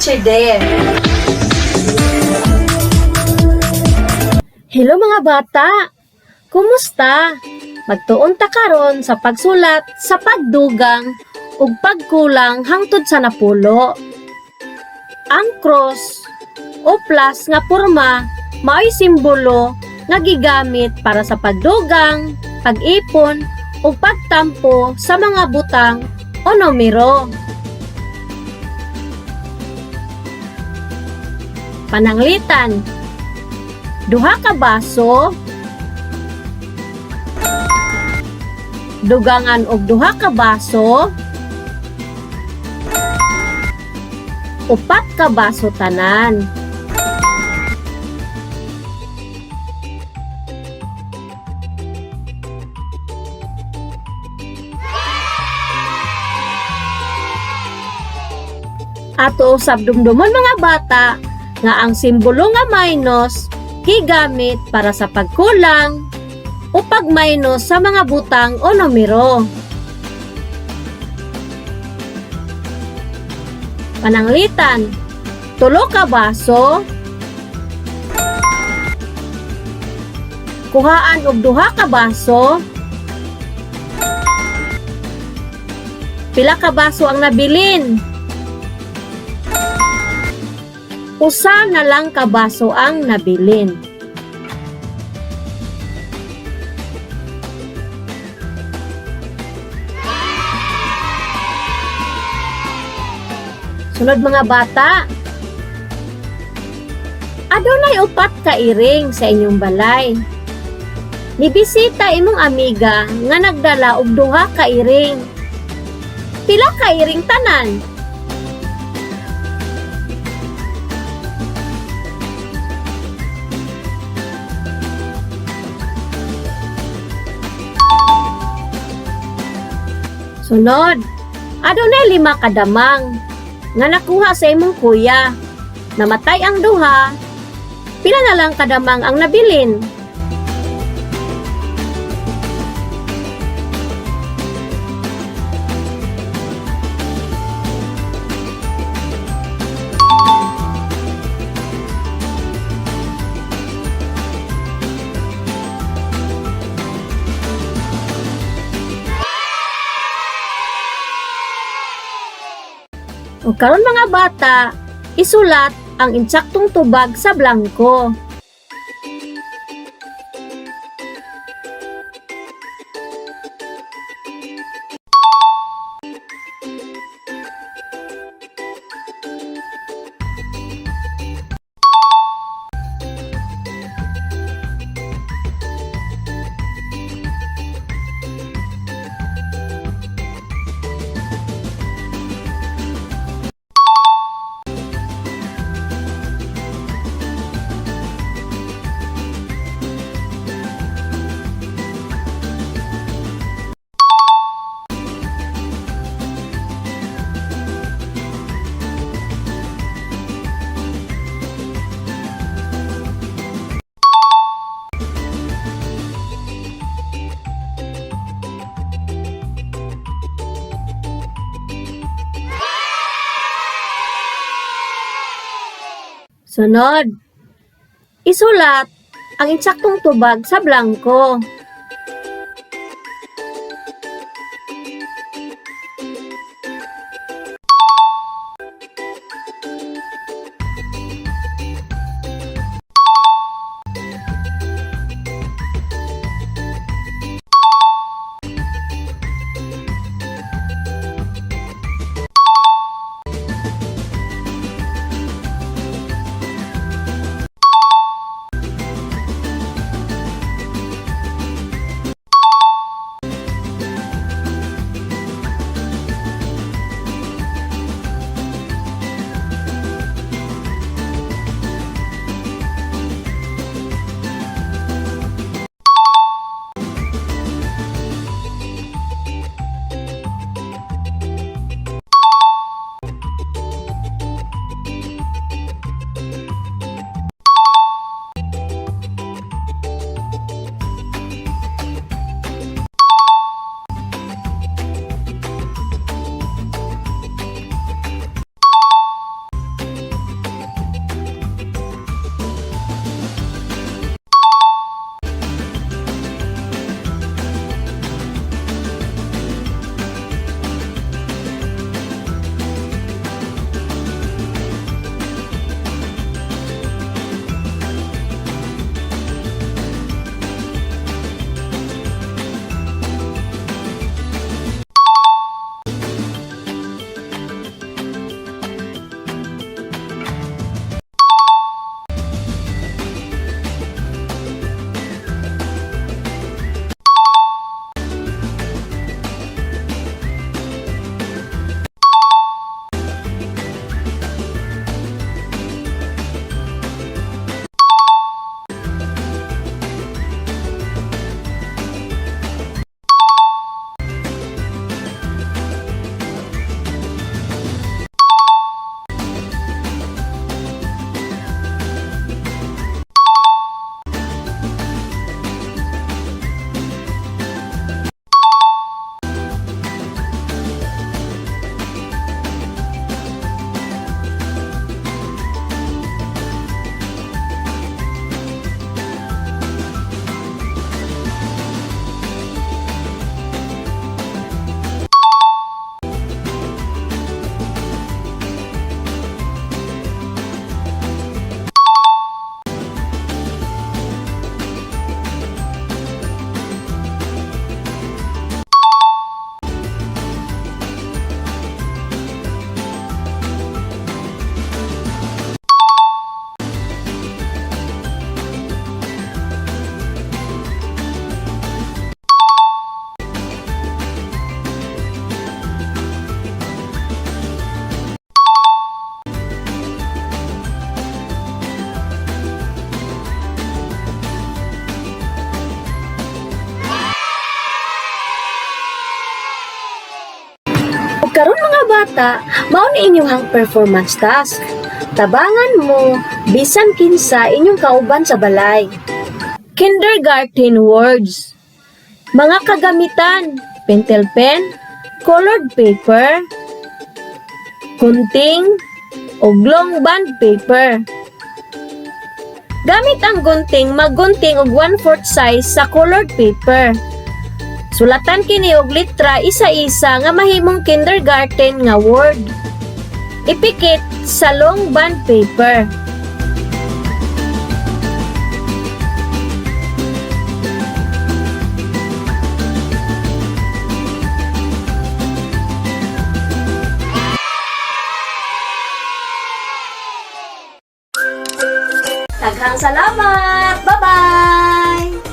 Teacher Dare. Hello, mga bata! Kumusta? Magtuon ta karon sa pagsulat sa pagdugang ug pagkulang hangtod sa napulo. Ang cross o plus nga porma mao'y simbolo nga gigamit para sa pagdugang, pag-ipon ug pagtampo sa mga butang o numero. Pananglitan, duha ka baso, dugangan og duha ka baso, upat ka baso tanan. Ato usab dumdumon, mga bata, nga ang simbolo nga minus gigamit para sa pagkulang o pag-minus sa mga butang o numero. Pananglitan, tulo ka baso, kuhaan og duha ka baso, pila ka baso ang nabilin? Usa na lang ka baso ang nabilin. Sunod, mga bata. Adunay upat ka iring sa inyong balay. Nibisita imong amiga nga nagdala og duha ka iring. Pila ka iring tanan? Sunod, adunay lima ka damang nga nakuha sa imong kuya. Namatay ang duha, pila na lang kadamang ang nabilin? O karon, mga bata, isulat ang insaktong tubag sa blangko. Sunod, isulat ang insaktong tubag sa blangko. bata, mao ni inyong performance task. Tabangan mo bisan kinsa inyong kauban sa balay. Kindergarten words. Mga kagamitan: pentel pen, colored paper, gunting, ug long bond paper. Gamit ang gunting, maggunting og 1/4 size sa colored paper. Sulatan kini og litra isa-isa nga mahimong kindergarten nga word. Ipikit sa long bond paper. Daghang salamat! Bye-bye!